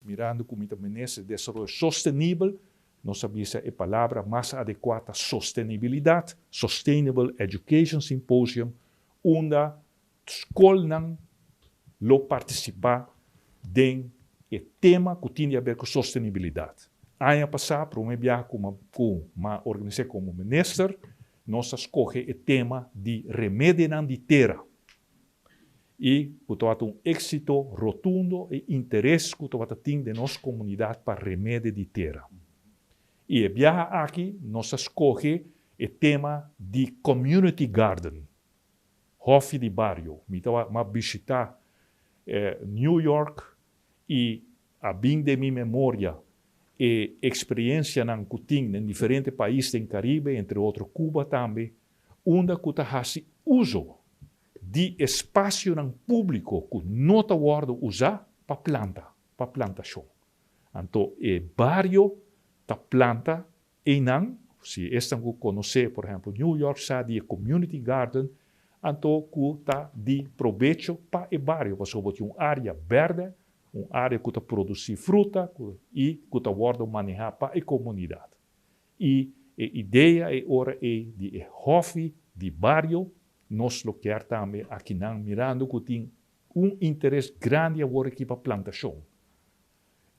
Mirando ku mi ta minister di Desaroyo Sostenibel, nos a bisa e palabra mas adekuá ta sostenibilidat, Sustainable Education Symposium, unda skolnan lo partisipá den e tema ku tin di haber ku sostenibilidat. Aña pasá, promé biaha ku ku m'a organis'é komo minister, nos a skohe e tema di remedinan di tera i ku tabata un éksito rotundo e interes ku tabata tin den nos komunidat pa remedi di tera. I e biaha aki nos a skohe e tema di community garden, hòfi di bario. Mi tabata m'a bishitá New York i a bin den mi memoria e eksperiencianan ku tin den diferente pais den Karibe, entre otro Cuba tambe, unda ku ta hasi uso di espasionan públiko ku no ta wòrdu usá pa planta, pa plantashon. Anto e bario ta planta einan, si esnan ku konosé por ehèmpel New York sa di e community garden, anto ku ta di probecho pa e bario, pasobra bo tin un área bèrdè, un área ku ta produsí fruta i ku ta wòrdu manehá pa e komunidat. I e idea e ora ei di e hòfi di bario, nos lo kier tambe akinan mirando ku tin un interes grandi awor aki pa plantashon.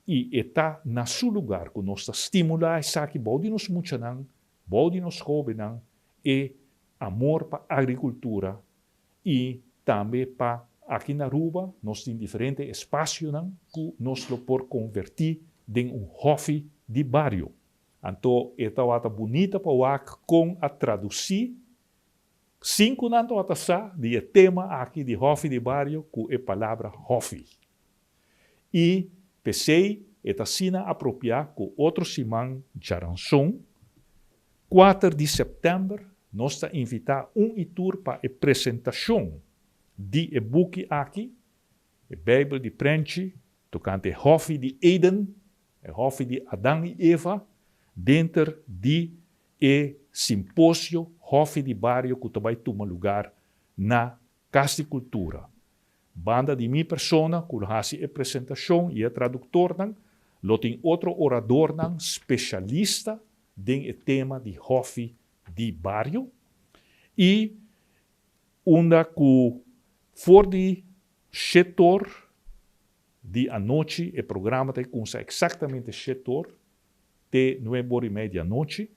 I e ta na su lugar ku nos ta stimulá esaki bou di nos muchanan, bou di nos hóbennan, e amor pa agrikultura i tambe pa aki na Aruba nos tin diferente espasionan ku nos lo por konvertí den un hòfi di bario. Anto e tabata bunita pa wak kon a tradusí sin ku nan tabata sa di e tema aki di hòfi di bario ku e palabra hòfi. I p'esei e ta asina apropiá ku otro siman djaranson, kuater di sèptèmber, nos ta invitá un i tur pa e presentashon di e buki aki, e Beibel di Prenchi tokante e Hòfi di Eden, e Hòfi di Adan i Eva, denter di e simposio Hòfi di Bario ku ta bai tuma lugar na Kas di Kultura. Banda di mi persona ku lo hasi e presentashon i e traduktornan, lo tin otro oradornan speshalista den e tema di hòfi di bario i unda ku for di shetor di anochi, e programa ta e kumsa eksaktamente shetor te nuebe ora i mei di anochi.